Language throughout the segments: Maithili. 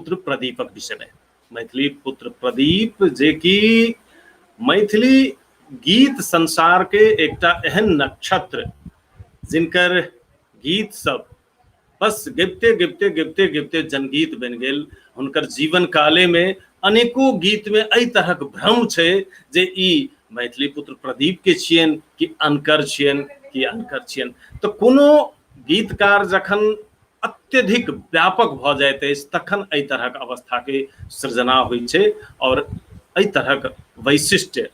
पुत्र प्रदीपक विषयमे। मैथिली पुत्र प्रदीप जे कि मैथिली गीत संसार के एकटा एहन नक्षत्र जिनकर गीत सब बस गबिते गबिते गबिते गबिते जनगीत बनि गेल। हुनकर जीवन काले में अनेको गीत में एहि तरहक भ्रम छै जे ई मैथिली पुत्र प्रदीप के छियनि कि अनकर छियनि कि अनकर छियनि। तऽ कोनो गीतकार जखन अत्यधिक व्यापक भऽ जाइत अछि तखन एहि तरहक अवस्था के सृजना होइ छै और एहि तरहक वैशिष्ट्य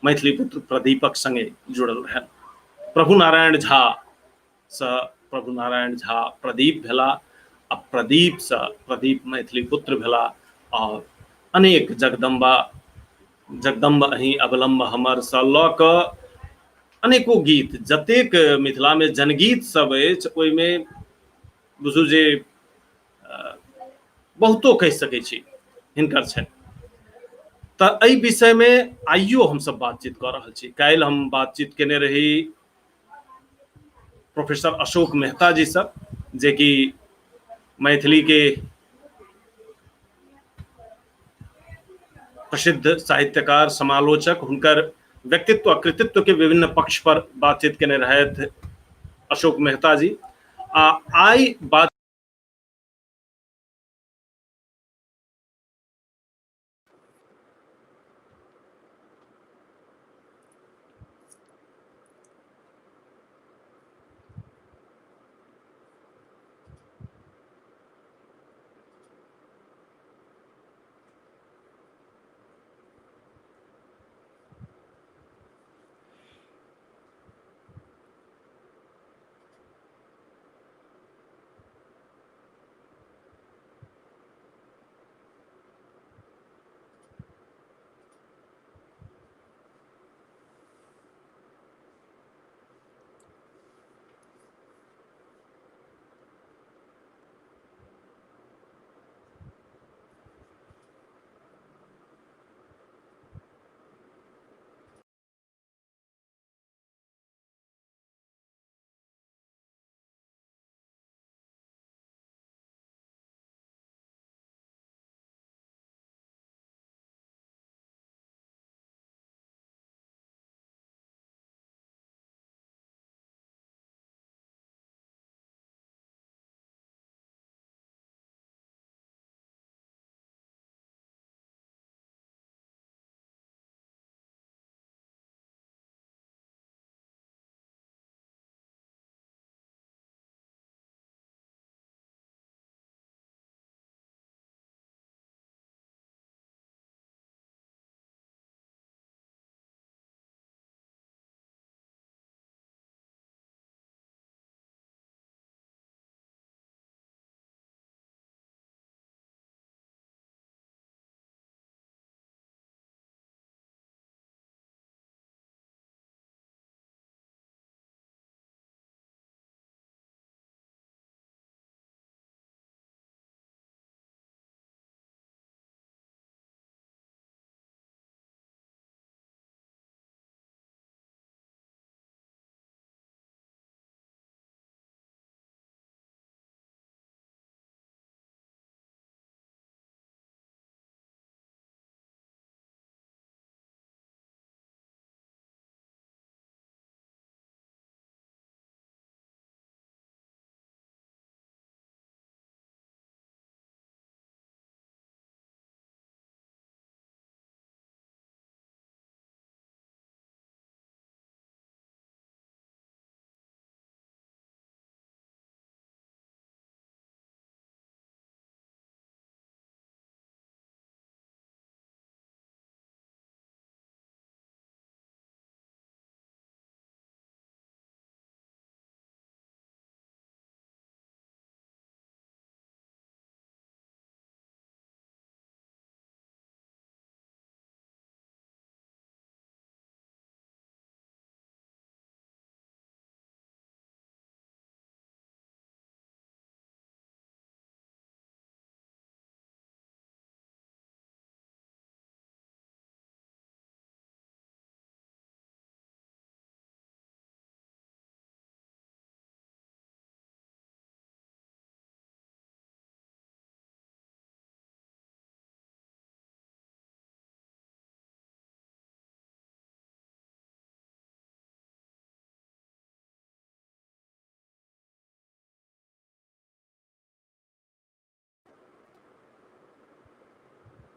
मैथिली पुत्र प्रदीपक संगे जुड़ल रहनि। प्रभु नारायण झा सँ प्रभु नारायण झा प्रदीप भेला आ प्रदीप सँ प्रदीप मैथिली पुत्र भेला और अनेक जगदम्बा जगदम्ब अहीं अवलम्ब हमर सँ लऽ कऽ अनेको गीत जतेक मिथिला में जनगीत सब अछि ओहिमे बुझू जे बहुतो कहि सकै छी हिनकर छनि। तऽ एहि विषयमे आइयो हमसब बातचीत कऽ रहल छी। काल्हि हम बातचीत केने रही प्रोफेसर अशोक मेहता जी सब जे कि मैथिली के प्रसिद्ध साहित्यकार समालोचक, हुनकर व्यक्तित्व आ कृतित्व के विभिन्न पक्ष पर बातचीत केने रहथि अशोक मेहता जी। आ आइ बात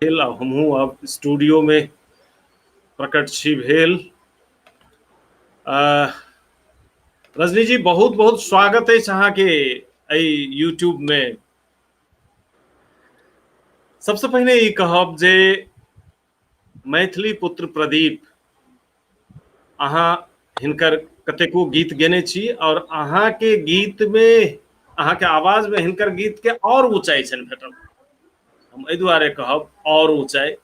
भेल आ हमहूँ आब स्टूडियोमे प्रकट छी भेल। रजनी जी, बहुत बहुत स्वागत अछि अहाँके एहि यूट्यूब में। सबसे पहिने ई कहब जे मैथिली पुत्र प्रदीप, अहाँ हिनकर कतेको गीत गेने छी और अहाँके गीत में, अहाँके आवाज में हिनकर गीत के और ऊंचाई छनि भेटल। हम एहि दुआरे कहब और ऊंचाई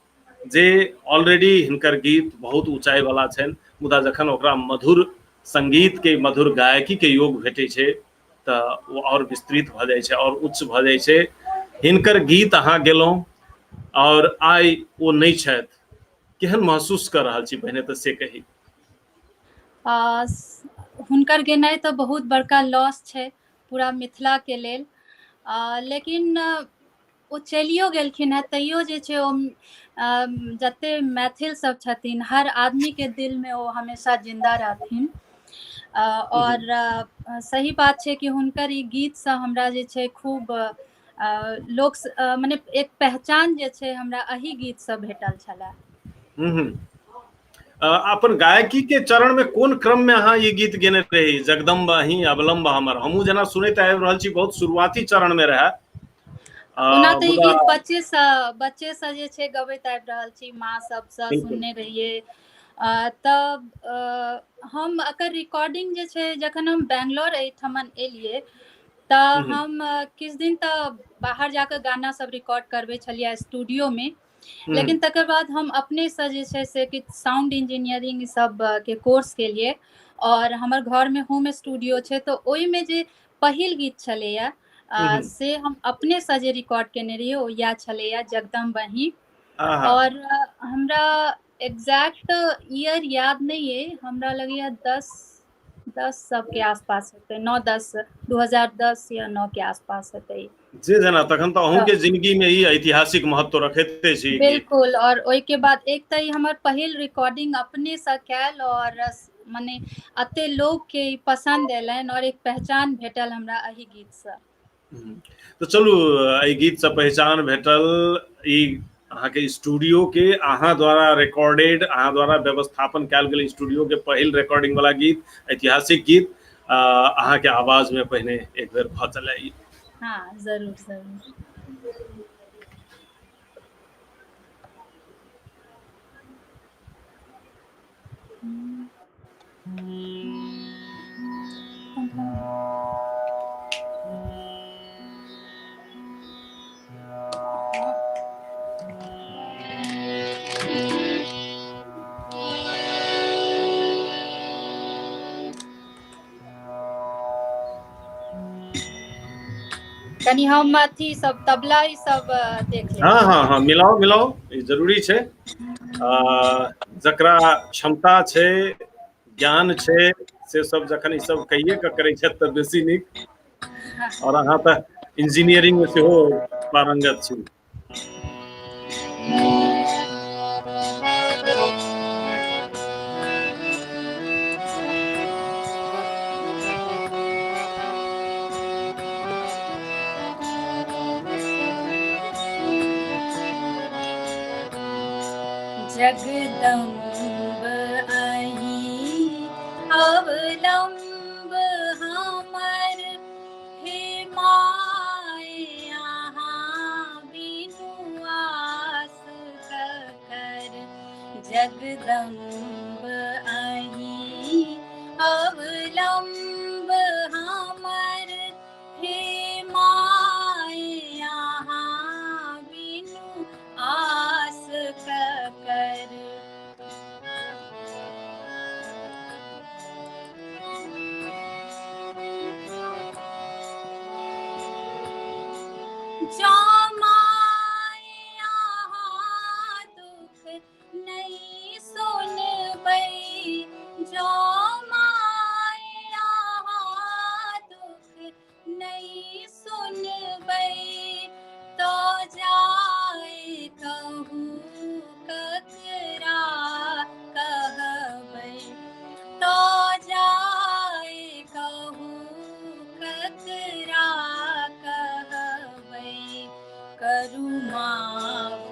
जे ऑलरेडी हिनकर गीत बहुत ऊंचाई वाला छनि, मुदा जखन ओकरा मधुर संगीत के, मधुर गायकी के योग भेटै छै तऽ ओ और विस्तृत भऽ जाइ छै और उच्च भऽ जाइ छै। हिनकर गीत अहाँ गेलहुँ और आइ ओ नहि छथि, केहन महसूस कऽ रहल छी पहिने तऽ से कही। हुनकर गेनाइ तऽ बहुत बड़का लॉस छै पूरा मिथिलाके लेल, लेकिन ओ चलियो गेलखिन हेँ तैयो जे छै ओ जते मैथिल सब छथिन हर आदमीके दिलमे ओ हमेशा जिन्दा रहथिन। और सही बात छै कि हुनकर ई गीतसँ हमरा जे छै खूब लोक मने एक पहचान जे छै हमरा एहि गीतसँ भेटल छलए। अपन गायकी के चरण में कोन क्रम में अहाँ ई गीत गेने रही, जगदम्ब अहीं अवलंब हमर? हमहूँ जेना सुनैत आबि रहल छी बहुत शुरुआती चरण में रहे। ओना तऽ ई गीत बच्चे से जे छै गबैत आबि रहल छी, माँ सबसँ सुनने रहियै। तब हम एकर रिकॉर्डिंग जे छै जखन हम बैंगलोर एहिठमन एलियै तऽ हम किछु दिन तऽ बाहर जाकऽ गाना सब रिकॉर्ड करबै छलियै स्टूडियोमे, लेकिन तकर बाद हम अपनेसँ जे छै से किछु साउंड इंजीनियरिंग सब के कोर्स केलियै और हमर घरमे होम स्टूडियो छै, तऽ ओहिमे जे पहिल गीत छलैया से हम अपनेसँ जे रिकॉर्ड केने रहियै ओ इएह छलैया जगदम्ब अहीं। और हमरा एग्जैक्ट ईयर याद नहि अइ, हमरा लगैया 10 सबके आसपास हेतै, 9, 10, 2010 या 9 के आसपास हेतै। जे जेना, तखन तऽ अहूँके जिंदगी में ई ऐतिहासिक महत्व रखैत अछि ई गीत। बिल्कुल, और ओहिके बाद एक तऽ ई हमर पहिल रिकॉर्डिंग अपनेसँ कयल और मने एते लोकके ई पसन्द एलनि और एक पहचान भेटल हमरा एहि गीतसँ। तऽ चलू, एहि गीतसँ पहचान भेटल, ई अहाँके स्टूडियो के अहाँ द्वारा रिकॉर्डेड, अहाँ द्वारा व्यवस्थापन कयल गेल स्टूडियो के पहिल रिकॉर्डिंग वाला गीत, ऐतिहासिक गीत अहाँके आवाज में पहिने एक बेर भऽ चले ई। हाँ, जरूर जरूर। कनि हम अथी सब तबला ई सब देख लेब। हाँ हाँ हाँ, मिलाओ मिलाओ, ई जरूरी छै। जकरा क्षमता छै, ज्ञान छै, से सब जखन ई सब कहिए के करै छथि तऽ बेसी नीक। और अहाँ तऽ इंजीनियरिंग में सेहो पारंगत छी। जगदम्ब अहीं अवलंब हमर, हे my अहाँ बिनु आस ककर। जगदम्ब अहीं अवलंब हमर, हे my अहाँ बिनु आस ककर। जँ my अहाँ दुख नहि सुनबै, जँ my अहाँ दुख नहि सुनबै, तो जाय कहू ककरा कहबै, तो जाय कहू ककरा कहबै। करू माफ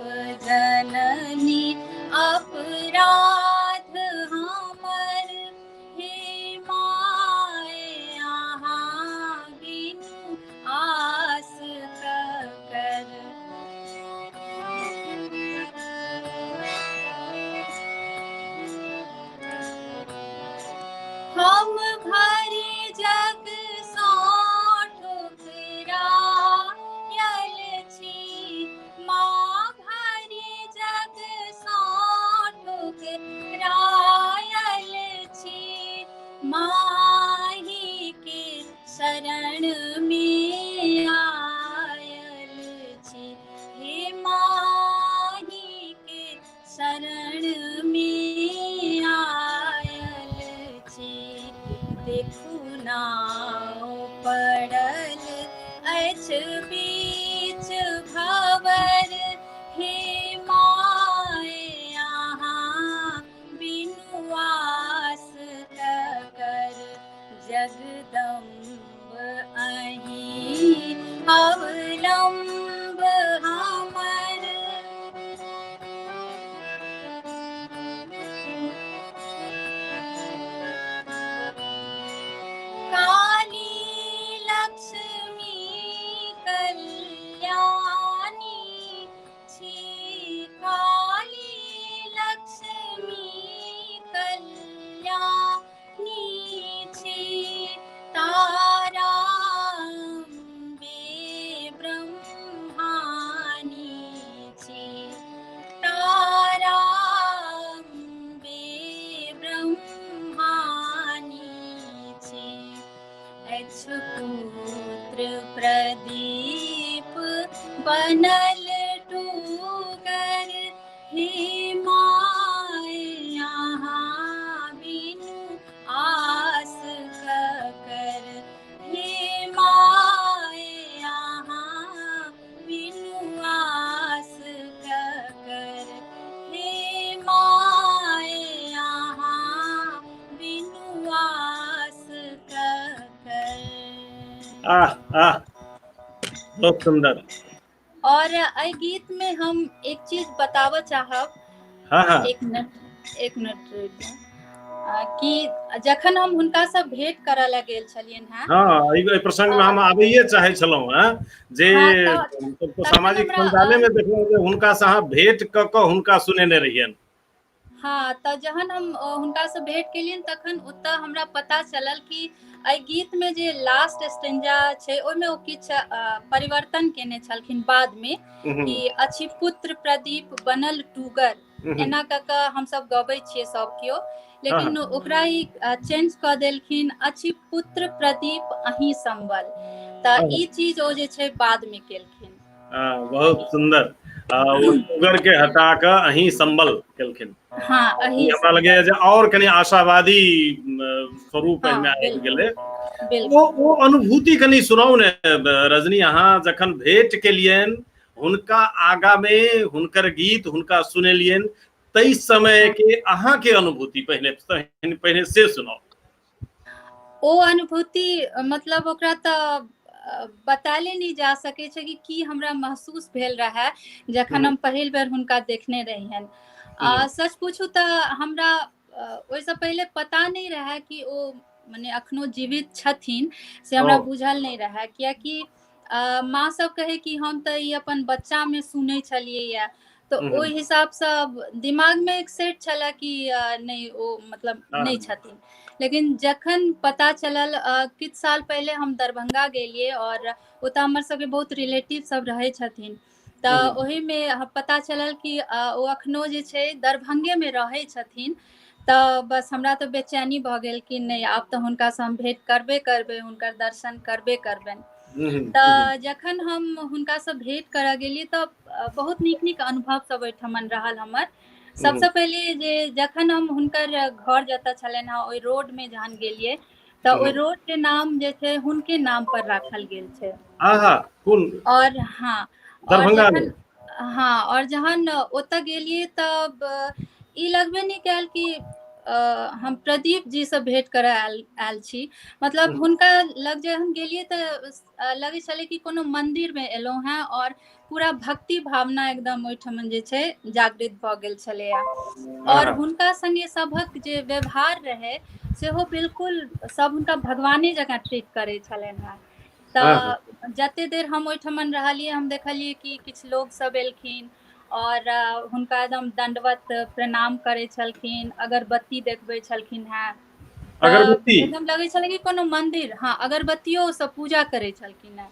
बीच भवर हे my अहाँ बिनु आस कर जगदम्ब अहीं अवलम्ब हमर। काली लक्ष्मी कल्याणी छी, काली लक्ष्मी कल्याणी छी, तारा अम्बे ब्रह्माणी छी, तारा अम्बे ब्रह्माणी छी। अछि पुत्र प्रदीप बनल टूगर हे my अहाँ बिनु आस ककर हे my अहाँ बिनु आस ककर हे my अहाँ बिनु आस ककर। आह आह, बहुत सुंदर। और एहि गीत में हम एक चीज बताबऽ चाहब। हाँ हाँ। एक मिनट, एक मिनट रुकि जाउ। कि जखन हम हुनकासँ भेंट करऽ लए गेल छलियनि हेँ। हाँ, एहि प्रसंग में हम आबैये चाहै छलहुँ हेँ जे हाँ, तऽ हम सब तऽ तखन सामाजिक हमरा सञ्जाले में देखलहुँ जे हुनकासँ अहाँ भेंट कऽ कऽ हुनका सुनेने रहियनि। हाँ, तऽ जहन हम हुनकासँ भेंट केलियनि तखन ओतऽ हमरा पता चलल कि एहि गीतमे जे लास्ट स्टेंजा छै ओहिमे ओ किछु परिवर्तन केने छलखिन बादमे कि अछि पुत्र प्रदीप बनल टूगर, एना कऽ कऽ हमसब गबै छियै सब केओ, लेकिन ओकरा ई चेंज कऽ देलखिन अछि पुत्र प्रदीप अहीं संबल। तऽ ई चीज ओ जे छै बादमे केलखिन। बहुत सुंदर। ओ टूगर के हटा कऽ अहीं संबल केलखिन। हाँ, अहीं हमरा लगैया जे और कनि आशावादी स्वरूप एहिमे आबि गेलै। ओ अनुभूति कनि सुनाउ ने रजनी, अहाँ जखन भेंट केलियनि हुनका आगा में, हुनकर गीत हुनका सुनेलियनि, ताहि समय के अहाँ के अनुभूति पहिने पहिने से सुनाउ। ओ अनुभूति मतलब ओकरा तऽ बतायले नहि जा सकै छै कि की हमरा महसूस भेल रहै जखन हम पहिल बेर हुनका देखने रहियनि। सच पूछू तऽ हमरा ओहिसँ पहिले पता नहि रहै कि ओ मने अखनो जीवित छथिन, से हमरा बुझल नहि रहै, कियाकि माँ सब कहै कि हम तऽ ई अपन बच्चामे सुनै छलियै, तऽ ओहि हिसाबसँ दिमागमे एक सेट छलए कि नहि ओ मतलब नहि छथिन। लेकिन जखन पता चलल, किछु साल पहिले हम दरभंगा गेलियै और ओतऽ हमर सबके बहुत रिलेटिव सब रहै छथिन, तऽ ओहिमे पता चलल कि ओ अखनो जे छै दरभंगेमे रहै छथिन। तऽ बस हमरा तऽ बेचैनी भऽ गेल कि नहि आब तऽ हुनकासँ हम भेंट करबे करबै, हुनकर दर्शन करबे करबनि। तऽ जखन हम हुनकासँ भेंट करऽ गेलियै तऽ बहुत नीक नीक अनुभव सब ओहिठमन रहल हमर। सबसँ पहिले जे जखन हम हुनकर घर जतऽ छलनि हेँ ओहि रोडमे जहन गेलियै तऽ ओहि रोड के नाम जे छै हुनके नाम पर राखल गेल छै। कोन? और हाँ, और जखन हाँ, और जहन ओतऽ गेलियै तब ई लगबे नहि कयल कि हम प्रदीप जी से भेंट करऽ आयल आयल छी। मतलब हुनका लग जहन गेलियै तऽ लगै छलै कि कोनो मंदिर मे एलहुँ हेँ और पूरा भक्ति भावना एकदम ओहिठमन जे छै जागृत भऽ गेल छलैया। और हुनका संगे सभक जे व्यवहार रहै सेहो बिल्कुल सब हुनका भगवाने जकाँ ट्रीट करै छलनि हेँ। तऽ जते देर हम ओहिठमन रहलियै हम देखलियै कि किछु लोग सब एलखिन और हुनका एकदम दंडवत प्रणाम करै छलखिन, अगरबत्ती देखबै छलखिन हेँ। अगरबत्ती एकदम लगै छलै कि कोनो मंदिर, हाँ अगरबत्तियो सब पूजा करै छलखिन हेँ।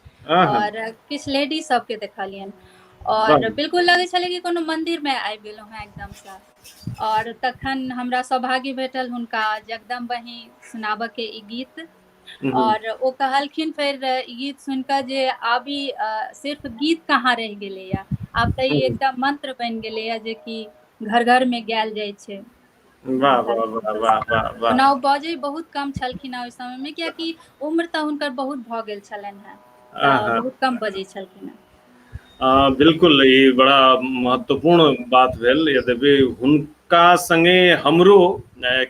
और किछु लेडीज सबके देखलियनि और बिल्कुल लगै छलै कि कोनो मंदिर मे आबि गेलहुँ हेँ एकदमसँ। और तखन हमरा सौभाग्य भेटल हुनका जगदम्ब बही सुनाबऽ के ई गीत। और ओ कहलखिन फेर ई गीत सुनि कऽ जे आब ई सिर्फ गीत कहाँ रहि गेलैया, आब तऽ ई एकटा मंत्र बनि गेलैया जे कि घर घर मे गायल जाइ छै। वाह वाह वाह वाह वाह वाह। ओना ओ बजै बहुत कम छलखिन हेँ ओहि समय मे, कियाकि उम्र तऽ हुनकर बहुत भऽ गेल छलनि हेँ। बहुत कम बजै छलखिन हेँ। बिल्कुल, ई बड़ा महत्वपूर्ण बात भेल। यद्यपि हुनका संगे हमरो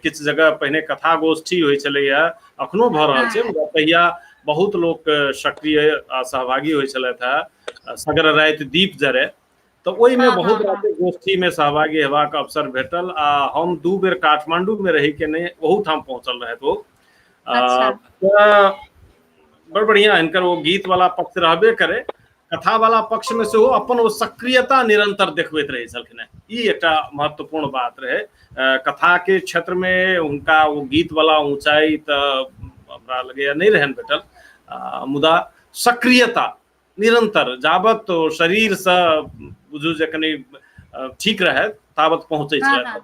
किछु जगह पहिने कथा गोष्ठी होइ छलैया, अखनो भऽ रहल छै, मुदा तहिया बहुत लोक सक्रिय आ सहभागी होइ छलथि हेँ। सगर राति दीप जरे, तऽ ओहिमे बहुत रास गोष्ठीमे सहभागी हेबाक अवसर भेटल आ हम 2 बेर काठमांडूमे रही के नहि ओहूठाम पहुँचल रहथि ओ। तऽ बड़ बढ़िया हिनकर ओ गीत वाला पक्ष रहबे करे, कथा वाला पक्ष में सेहो अपन ओ सक्रियता निरंतर देखबैत रहै छलखिन हेँ। ई एकटा महत्वपूर्ण बात रहै। कथा के क्षेत्र में हुनका ओ गीत वाला ऊंचाई तऽ हमरा लगैया नहि रहनि भेटल, मुदा सक्रियता निरंतर जाबत ओ शरीर से बुझू जे कनि ठीक रहै ताबत पहुँचै छलथि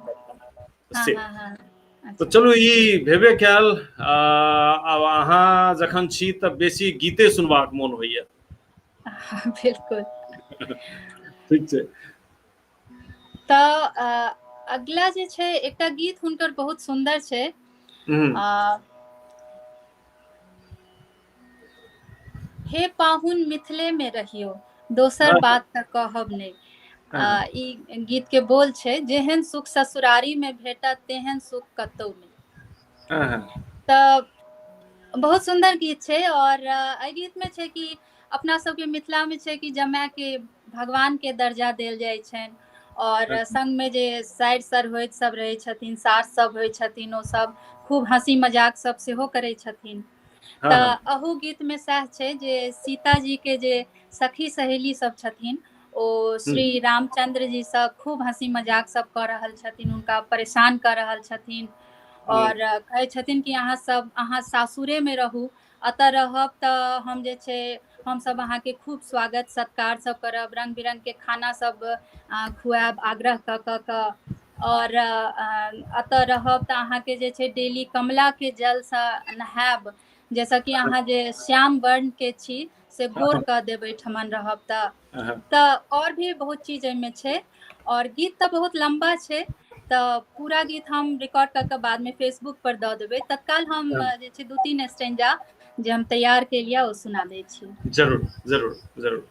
से। तऽ चलू ई भेबे कयल। आब अहाँ जखन छी तऽ बेसी गीते सुनबाक मोन होइया। बिल्कुल। ठीक छै। तऽ अगला जे छै एकटा गीत हुनकर बहुत सुन्दर छै। हे पाहुन मिथिले में रहियो, दोसर बात तऽ कहब नहि। ई गीत के बोल छै, जेहन सुख ससुरारी में भेटत तेहन सुख कतौ नहि। तऽ बहुत सुन्दर गीत छै। और एहि गीत में छै कि अपना सबके मिथिला में छै कि जमाय के भगवान के दर्जा देल जाइ छनि, और संग में जे साइर सर होइत सब रहै छथिन, सास सब होइ छथिन, ओ सब खूब हंसी मजाक सब सेहो करै छथिन। तऽ अहू गीत में सएह छै जे सीता जी के जे सखी सहेली सब छथिन ओ श्री रामचंद्र जी से खूब हंसी मजाक सब कऽ रहल छथिन, हुनका परेशान कऽ रहल छथिन और कहै छथिन कि अहाँ सब अहाँ सासुरे में रहू, अतऽ रहब तऽ हम जे छै हमसब अहाँके खूब स्वागत सत्कार सब करब, रंग बिरंग के खाना सब खुआएब आग्रह कऽ कऽ कऽ, और अतऽ रहब तऽ अहाँके जे छै डेली कमला के जलसँ नहायब, जैसे कि अहाँ जे श्याम वर्ण के छी से गोर कऽ देब एहिठमन रहब तऽ। तऽ और भी बहुत चीज एहिमे छै और गीत तऽ बहुत लम्बा छै, तऽ पूरा गीत हम रिकॉर्ड कऽ के बादमे फेसबुक पर दऽ देबै। तत्काल हम जे छै 2-3 स्टेंजा जे हम तैयार केलियै ओ सुना दै छी। जरूर जरूर जरूर।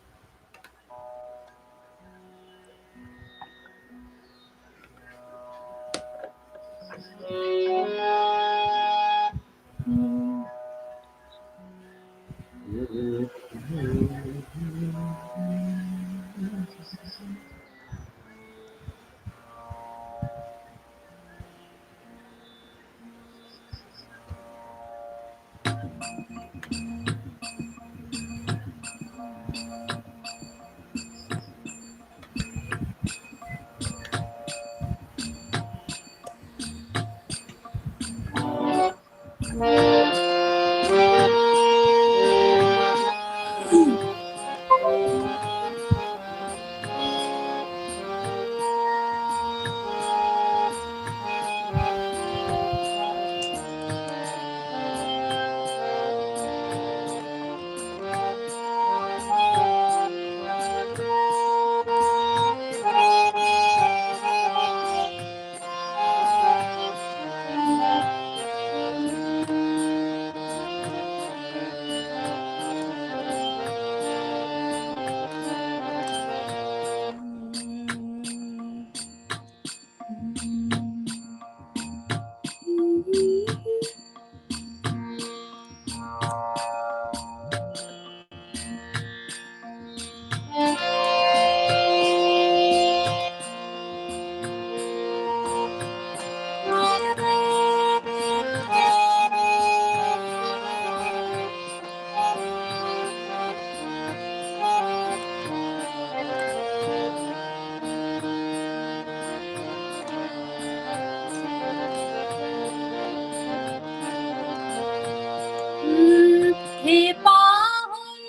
हे पाहुन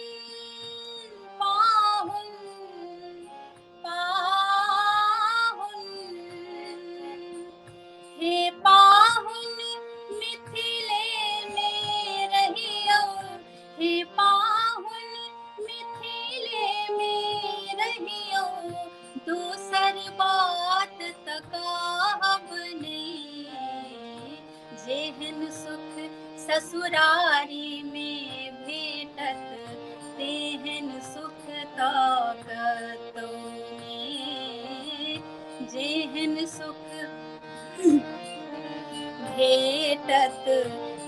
पाहुन पाहुन, हे पाहुन मिथिले में रहियौ, हे पाहुन मिथिले में रहियौ, दोसर बात त कहब नहि, जेहन सुख ससुरारी में भेटत जेहन सुख भेटत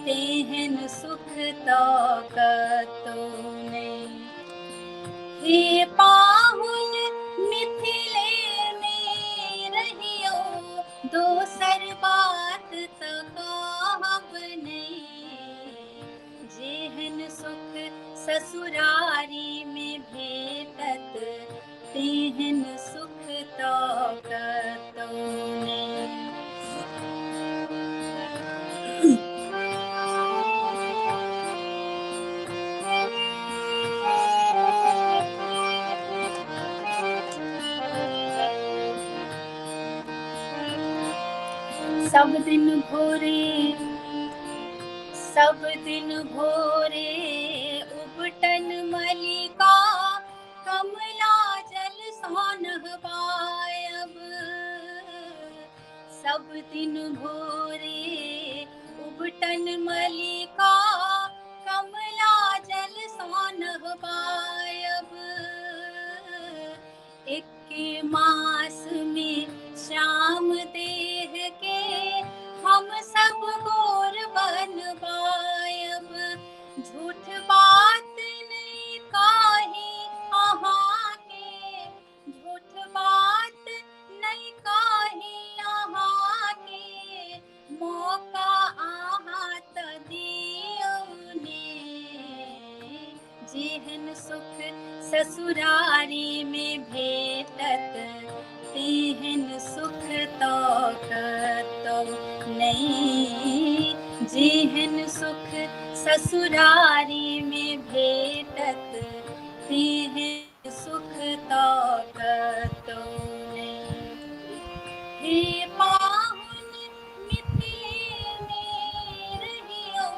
तेहन सुख तऽ कतौ नहि। हे पाहुन मिथिले मे रहियो, दोसर बात तऽ कहब नहि। जेहन सुख ससुरारी मे भेटत तेहन सुख तऽ कतौ नहि। सब दिन भोरे, सब दिन भोरे उबटन मलिका कमला जल सँ नहबायब। सब दिन भोरे उबटन मलिका कमला जल सँ नहबायब। एक मास में श्याम देह के हम सब गोर बनवायब। झूठ बात नहीं कही अहाँ के, झूठ बात नहीं कही अहाँ के, मौका अहाँ त दियौ ने। जेहन सुख ससुरारी में भेटत तेहन सुख तऽ कतौ नहि। जेहन सुख ससुरारी में भेटत तेहन सुख तऽ कतौ नहि। हे पाहुन मिथिले मे रहियौ,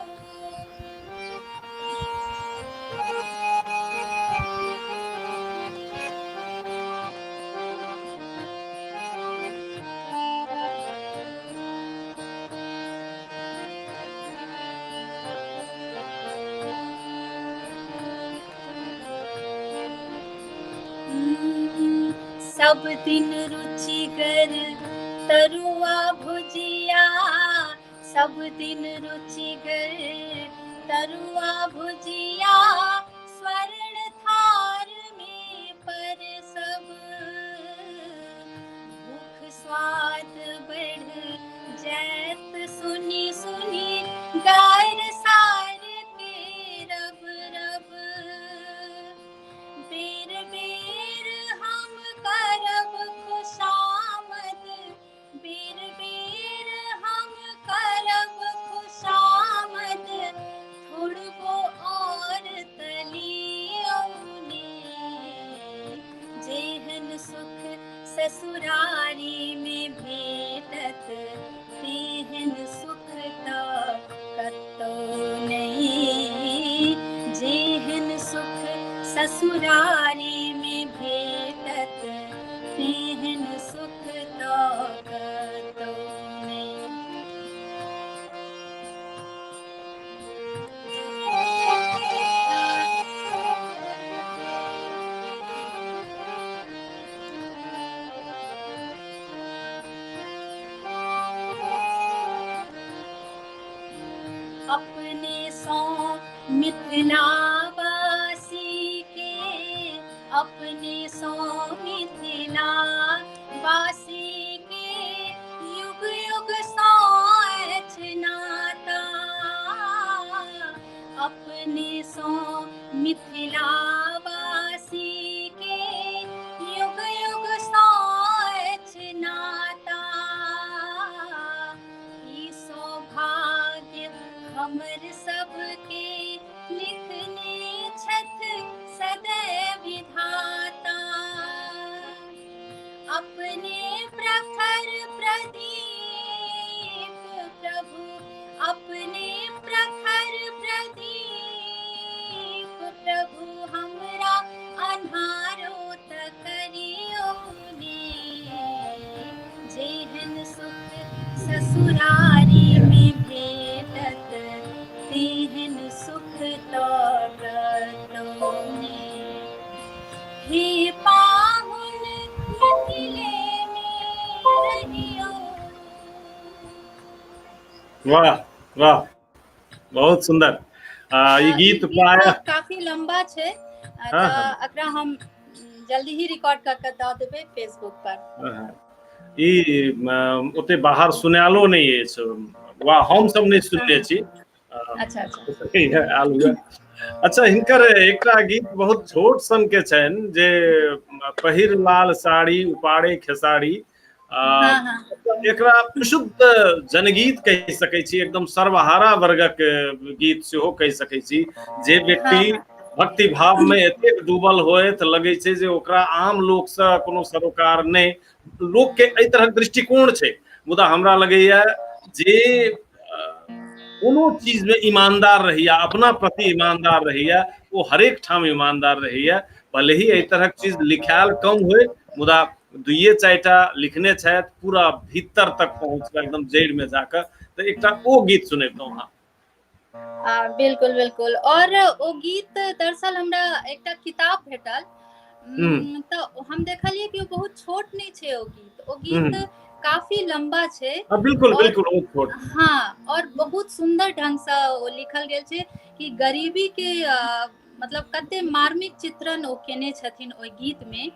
सब दिन रुचिगर तरुआ भुजिया, सब दिन रुचिगर तरुआ भुजिया, स्वर्ण थार में पर सब। भूख स्वाद बढ़ जैत सुनी सुनी गार सार के रब रब। बेर बेर हम करब खुशामद, बेर बेर हम करब खुशामद, थोड़बो और तलियौ ने। जेहन सुख ससुरारी में भेटत तेहन सुख तऽ कतौ नहि। जेहन सुख ससुरारी में भेटत तेहन सुख तऽ कतौ नहि। अपने सौ मिथिलावासी के, अपने सौ मिथिलावासी के, युग युग सौ अछि नाता। अपने सौ मिथिलावासी के, युग युग सौ अछि नाता। ई सौभाग्य हमर सबके लिखने छथि सदैव विधाता। अपने प्रखर प्रदीप प्रभु, अपने प्रखर प्रदीप प्रभु, हमरा अन्हारो त करियौ ने। जेहन सुख ससुरारी में भेटत तेहन सुख तऽ कतौ ने। हे पाहुन मिथिले में वाह वाह, बहुत सुंदर। ई गीत प्रायः काफी लंबा छै, तऽ एकरा हम जल्दी ही रिकॉर्ड कऽ के दऽ देबै फेसबुक पर। ई ओते बाहर सुनायलो नहि अछि, वा हम सब नहि सुनने छी। अच्छा अच्छा, आयल हुए। अच्छा, हिनकर एकटा गीत बहुत छोट सन के छनि जे पहिर लाल साड़ी उपाड़े खेसारी। एकरा विशुद्ध जनगीत कहि सकै छी, एकदम सर्वहारा वर्गक गीत सेहो कहि सकै छी। जे व्यक्ति भक्ति भाव में एतेक डूबल होए तऽ लगै छै जे ओकरा आम लोक से कोनो सरोकार नहि, लोक के एहि तरहक दृष्टिकोण छै। मुदा हमरा लगैया जे कोनो चीज में ईमानदार रहैया, अपना प्रति ईमानदार रहैया, ओ हरेक ठाम ईमानदार रहैया। भले ही एहि तरहक चीज लिखायल कम होय, मुदा दुइये चारिटा लिखने छथि पूरा भीतर तक पहुँच कऽ, एकदम जड़ि में जाकऽ। तऽ एकटा ओ गीत सुनेतहुँ अहाँ। बिल्कुल बिल्कुल। और ओ गीत दरअसल हमरा एकटा किताब भेटल, तऽ हम देखलियै कि ओ बहुत छोट नहि छै ओ गीत, ओ गीत काफी लंबा छै। बिल्कुल बिल्कुल, बहुत छोट। हाँ, और बहुत सुंदर ढंग से ओ लिखल गेल छै कि गरीबी के मतलब कते मार्मिक चित्रण ओ केने छथिन ओहि गीत में।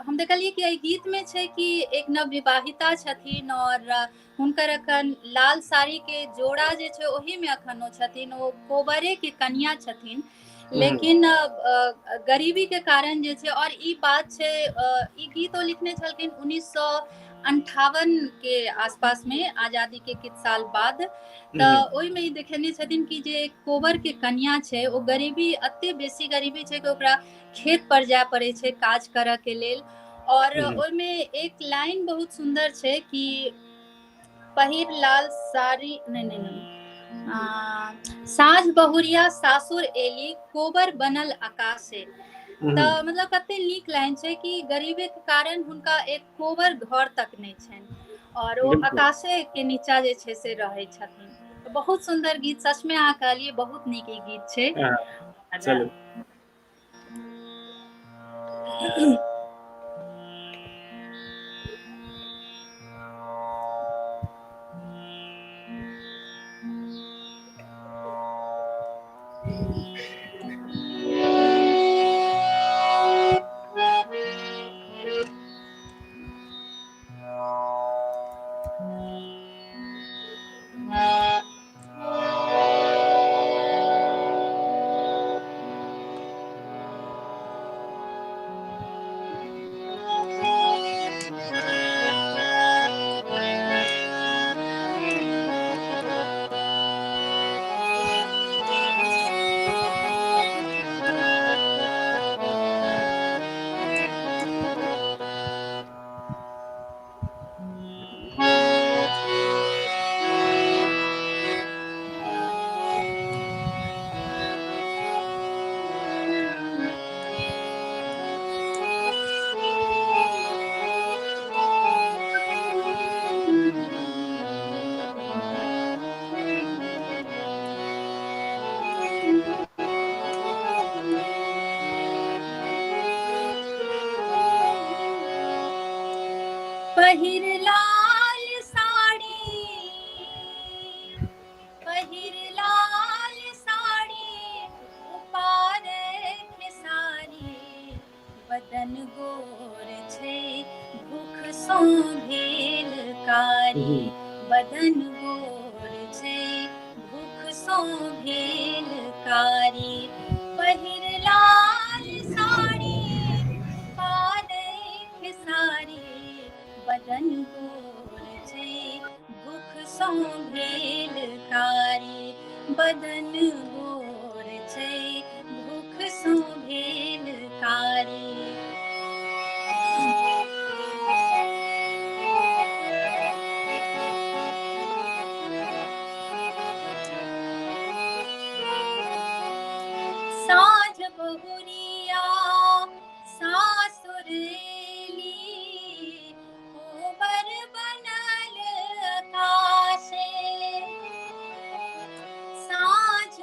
हम देखलियै कि एहि गीत में छै कि एक नवविवाहिता छथिन और हुनकर अखन लाल साड़ी के जोड़ा जे छै ओही में अखन ओ छथिन, ओ कोबरे के कनिया छथिन, लेकिन गरीबी के कारण जे छै। और ई बात छै, ई गीत ओ लिखने छलखिन 1958 के आसपास में, आजादी के किछु साल बाद। तऽ ओहिमे ई देखेने छथिन कि जे कोबर के कनिया छै ओ गरीबी एते बेसी गरीबी छै कि ओकरा खेत पर जाय पड़ै छै काज करऽ के लेल। और ओहिमे एक लाइन बहुत सुंदर छै कि पहिर लाल साड़ी, नहीं नहीं नहीं, साँझ बहुरिया सासुर एली कोबर बनल आकाशे। तऽ मतलब कते नीक लाइन छै कि गरीबी के कारण हुनका एक कोबर घर तक नहि छनि और ओ आकाशे के नीचा जे छै से रहै छथिन। बहुत सुंदर गीत, सच में अहाँ कहलियै बहुत नीक ई गीत छै। चलू। पहिर लाल साड़ी, पहिर लाल साड़ी, उपारे खेसारी, बदन गोर छै भूख सो भेल कारी, बदन गोर छै भूख सो भेल कारी, पहिर लाल साड़ी, पारे खेसारी, बदन गोर छै भूख सो भेल कारी, बदन गोर छै भूख सो भेल कारी। साँझ बहुरिया सासुर एली, कोबर बनल आकाशे, साँझ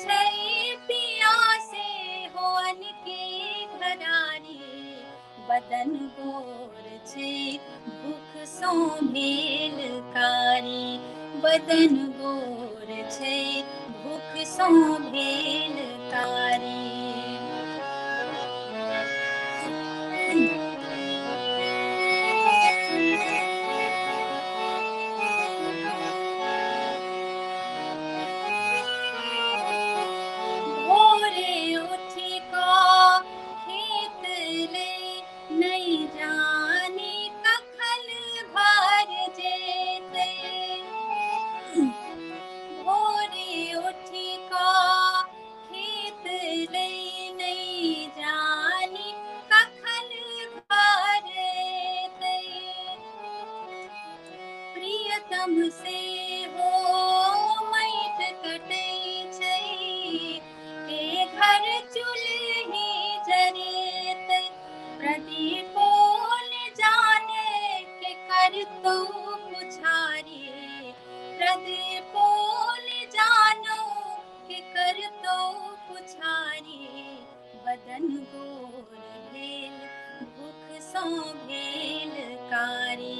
छै पियासे होन के घरारी, बदन गोर छै भूख सो भेल कारी, बदन गोर छै भूख सो भेल कारी। भोरे उठि कऽ खेत ले नहि जानी कखन घर जेतै, भोरे उठि कऽ खेत ले नहि जानी कखन घर एतै, प्रियतम से हो मैट कटै छै, के घर चूल्ही जरेतै, प्रदीपो ने जाने के करतौ पुछारी, प्रदीपो ने जानो के करतौ पुछारी, बदन गोर भेल भूख सँ भेल कारी,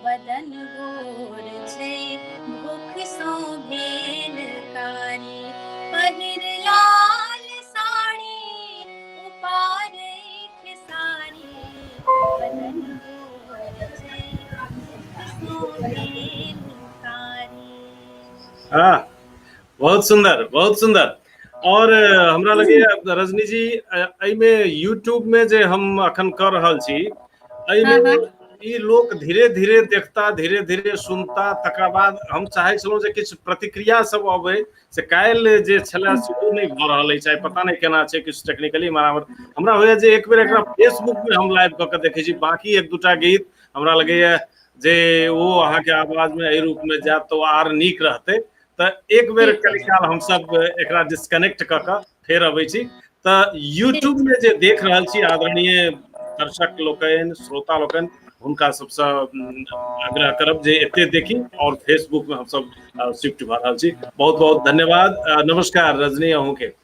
बदन गोर छै भूख सँ भेल कारी, पहिर लाल साड़ी उपारै खेसारी, बदन गोर छै भूख सँ भेल कारी। हाँ, बहुत सुंदर, बहुत सुंदर। और हमरा लगैया रजनी जी एहिमे यूट्यूब में जे हम अखन कर रहल छी एहिमे ई लोक धीरे धीरे देखता, धीरे धीरे सुनता, तकरा बाद हम चाहै छलहुँ जे किछु प्रतिक्रिया सब अबै, से काल्हि जे छलै सेहो नहि भऽ रहल अछि, आइ पता नहि केना छै, किछु टेक्निकली बराबर। हमरा होइया जे एक बेर एकरा फेसबुक में हम लाइव कऽ के देखै छी, बाकी एक दूटा गीत हमरा लगैया जे ओ अहाँके आवाज में एहि रूप में जायत तऽ ओ आर नीक रहतै। तऽ एक बेर कनी काल हमसब एकरा डिस्कनेक्ट कऽ कऽ फेर अबै छी। तऽ यूट्यूब में जे देख रहल छी आदरणीय दर्शक लोकनि, श्रोता लोकनि, हुनका सबसँ आग्रह करब जे एते देखी और फेसबुक में हमसब शिफ्ट भऽ रहल छी। बहुत बहुत धन्यवाद। नमस्कार रजनी अहूँके।